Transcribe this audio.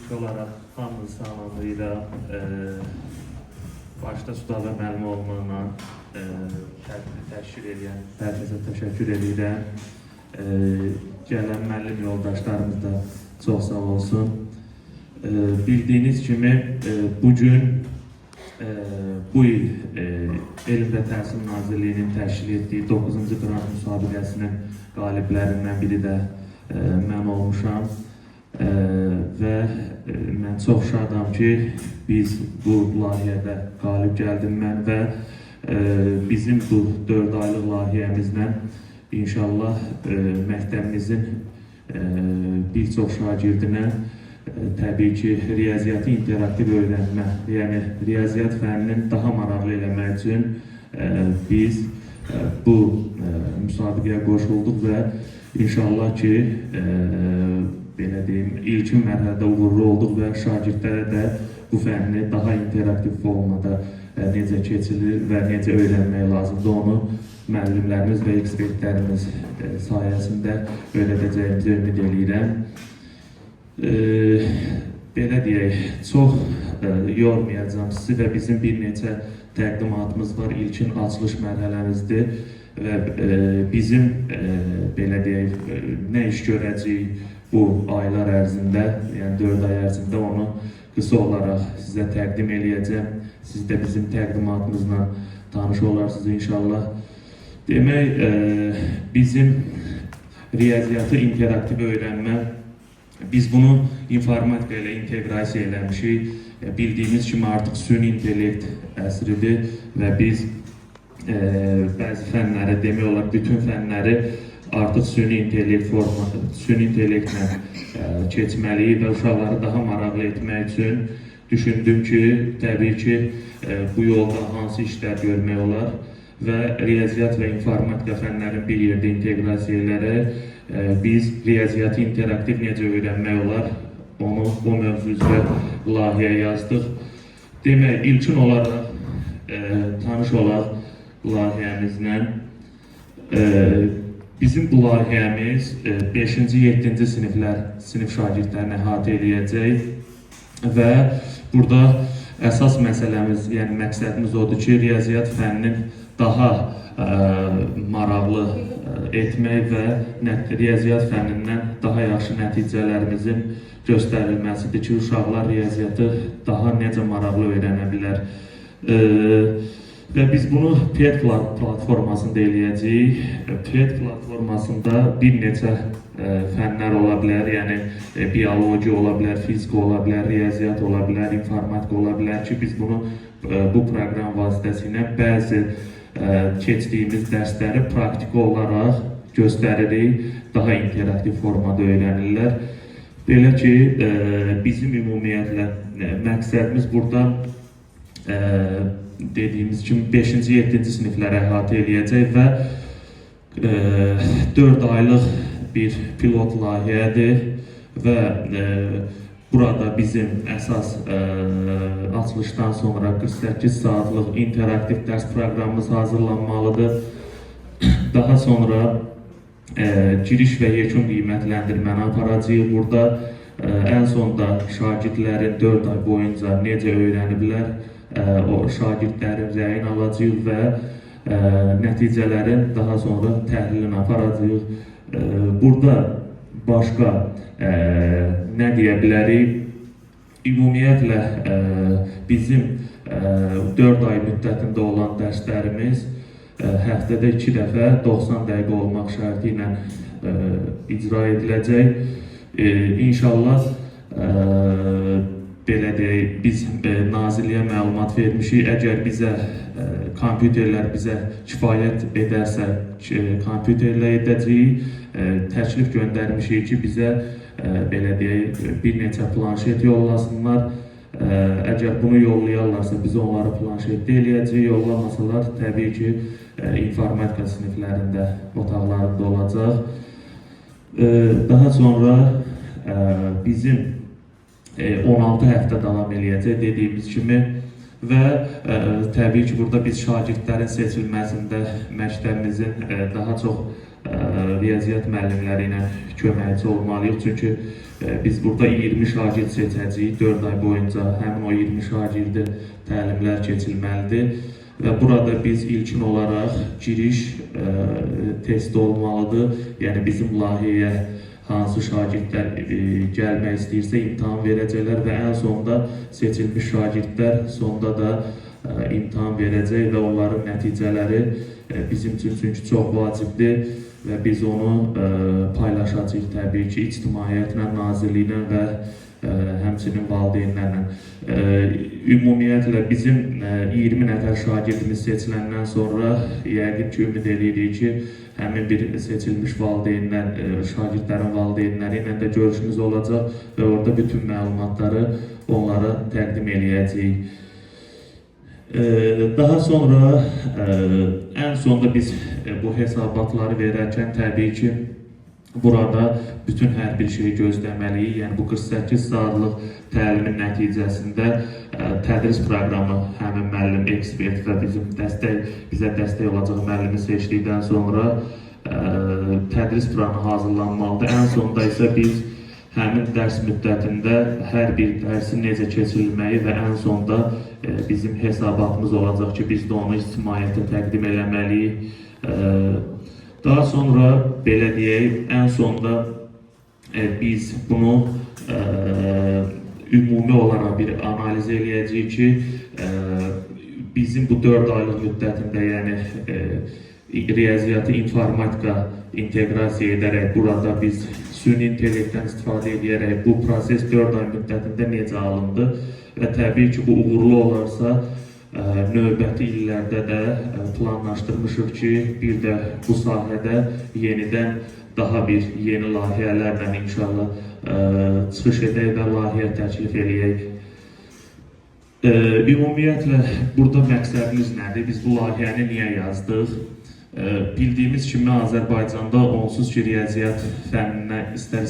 İlk olaraq hamınızı salamlayıram. Başda Südabə müəllim olmaqla tədbiri təşkil edən hər kəsə təşəkkür edirəm. Gələn müəllim yoldaşlarımız da çox sağ olsun. Bildiyiniz kimi bu gün bu il Elm və Təhsil Nazirliyinin təşkil etdiyi 9-cu qrant müsabiqəsinin qaliblərindən biri də mən olmuşam. Və mən çox şadam ki, biz bu layihədə qalib gəldim mən və bizim bu 4 aylıq layihəmizlə inşallah məktəbimizin bir çox şagirdinə təbii ki, riyaziyyatı interaktiv öyrənmə, yəni riyaziyyat fənninin daha maraqlı eləmək üçün biz bu müsabiqəyə qoşulduq və inşallah ki, belə deyim, ilkin mərhələdə uğurlu olduq və şagirdlərə də bu fənni daha interaktiv formada necə keçilir və necə öyrənmək lazımdır, onu müəllimlərimiz və ekspertlərimiz sayəsində öyrədəcəyimizə ümid eləyirəm. Belə deyək, çox yormayacağam sizi və bizim bir neçə təqdimatımız var. İlkin açılış mərhələmizdir və bizim belə deyək, nə iş görəcəyik bu aylar ərzində, yəni 4 ay ərzində onu qısa olaraq sizə təqdim eləyəcəm. Siz də bizim təqdimatımızla tanış olarsınız inşallah. Demək, bizim riyaziyyatı interaktiv öyrənmə, biz bunu informatika ilə inteqrasiya eləmişik. Bildiyiniz kimi artıq süni intellekt əsridir və biz bəzi fənləri, demək olar bütün fənləri artıq süni intellekt formatı, süni intellektlə keçməliyik və uşaqları daha maraqlı etmək üçün düşündüm ki, təbii ki, bu yolda hansı işlər görmək olar və riyaziyyat və informatika fənlərini bir yerdə inteqrasiya edərək biz riyaziyyatı interaktiv necə öyrənmək olar, onu o mövzu üzrə layihə yazdıq. Demək, ilkin olaraq tanış olaq layihəmizlə. Bizim bu layihəmiz 5-ci, 7-ci siniflər, sinif şagirdlərini əhatə eləyəcək və burada əsas məsələmiz, yəni məqsədimiz odur ki, riyaziyyat fənninin daha maraqlı etmək və riyaziyyat fənnindən daha yaxşı nəticələrimizin göstərilməsidir ki, uşaqlar riyaziyyatı daha necə maraqlı öyrənə bilər. Və biz bunu PET platformasında eləyəcəyik. PET platformasında bir neçə fənlər ola bilər, yəni biologiya ola bilər, fizika ola bilər, riyaziyyat ola bilər, informatika ola bilər ki, biz bunu bu proqram vasitəsilə bəzi keçdiyimiz dərsləri praktiki olaraq göstəririk, daha interaktiv formada öyrənirlər. Belə ki, bizim ümumiyyətlə məqsədimiz burada dediyimiz kimi 5-ci, 7-ci sinifləri əhatə eləyəcək və 4 aylıq bir pilot layihədir və burada bizim əsas açılışdan sonra 48 saatlıq interaktiv dərs proqramımız hazırlanmalıdır. Daha sonra giriş və yekun qiymətləndirməni aparacağıq burada. Ən sonda şagirdlərin 4 ay boyunca necə öyrəniblər, o şagirdlərin rəyini alacağıq və nəticələrin daha sonra təhlilini aparacağıq. Burada başqa nə deyə bilərik? Ümumiyyətlə bizim 4 ay müddətində olan dərslərimiz həftədə 2 dəfə 90 dəqiqə olmaq şərti ilə icra ediləcək. İnşallah belə deyək, biz nazirliyə məlumat vermişik. Əgər bizə kompüterlər bizə kifayət edərsə, kompüterlə edəcəyik. Təklif göndərmişik ki, bizə belə deyək, bir neçə planşet yollasınlar. Əgər bunu yollayarlarsa, biz onları planşetdə eləyəcəyik. Yollamasalar, təbii ki, informatika siniflərində, otaqlarında olacaq. Daha sonra bizim 16 həftə davam eləyəcək dediyimiz kimi və təbii ki, burada biz şagirdlərin seçilməsində məktəbimizin daha çox riyaziyyat müəllimləri ilə köməkçi olmalıyıq. Çünki biz burada 20 şagird seçəcəyik 4 ay boyunca. Həmin o 20 şagirdi təlimlər keçilməlidir. Və burada biz ilkin olaraq giriş testi olmalıdır. Yəni bizim layihəyə hansı şagirdlər gəlmək istəyirsə imtahan verəcəklər və ən sonda seçilmiş şagirdlər sonda da imtahan verəcək və onların nəticələri bizim üçün çünki çox vacibdir və biz onu paylaşacağıq təbii ki, ictimaiyyətlə, nazirliklə və həmçinin valideynlərlə. Ümumiyyətlə bizim 20 nəfər şagirdimiz seçiləndən sonra yəqin ki, ümid eləyirik ki, həmin bir seçilmiş valideynlər, şagirdlərin valideynləri ilə də görüşümüz olacaq və orada bütün məlumatları onlara təqdim eləyəcəyik. Daha sonra ən sonda biz bu hesabatları verərkən təbii ki, burada bütün hər bir şeyi gözləməliyik. Yəni bu 48 saatlıq təlimin nəticəsində tədris proqramı həmin müəllim, ekspert və bizim bizə dəstək olacaq müəllimi seçdikdən sonra tədris planı hazırlanmalıdır. Ən sonda isə biz həmin dərs müddətində hər bir dərsin necə keçirilməyi və ən sonda bizim hesabatımız olacaq ki, biz də onu ictimaiyyətə təqdim eləməliyik. Daha sonra belə deyək, ən sonda biz bunu ümumi olaraq bir analiz eləyəcəyik ki, bizim bu 4 aylıq müddətində, yəni riyaziyyatı informatika inteqrasiya edərək burada biz süni intellektdən istifadə edərək bu proses 4 ay müddətində necə alındı və təbii ki, bu uğurlu olarsa növbəti illərdə də planlaşdırmışıq ki, bir də bu sahədə yenidən daha bir yeni layihələrlə inşallah çıxış edək və layihə təklif eləyək. Ümumiyyətlə burada məqsədimiz nədir? Biz bu layihəni niyə yazdıq? Bildiyimiz kimi Azərbaycanda onsuz ki riyaziyyat fənninə istər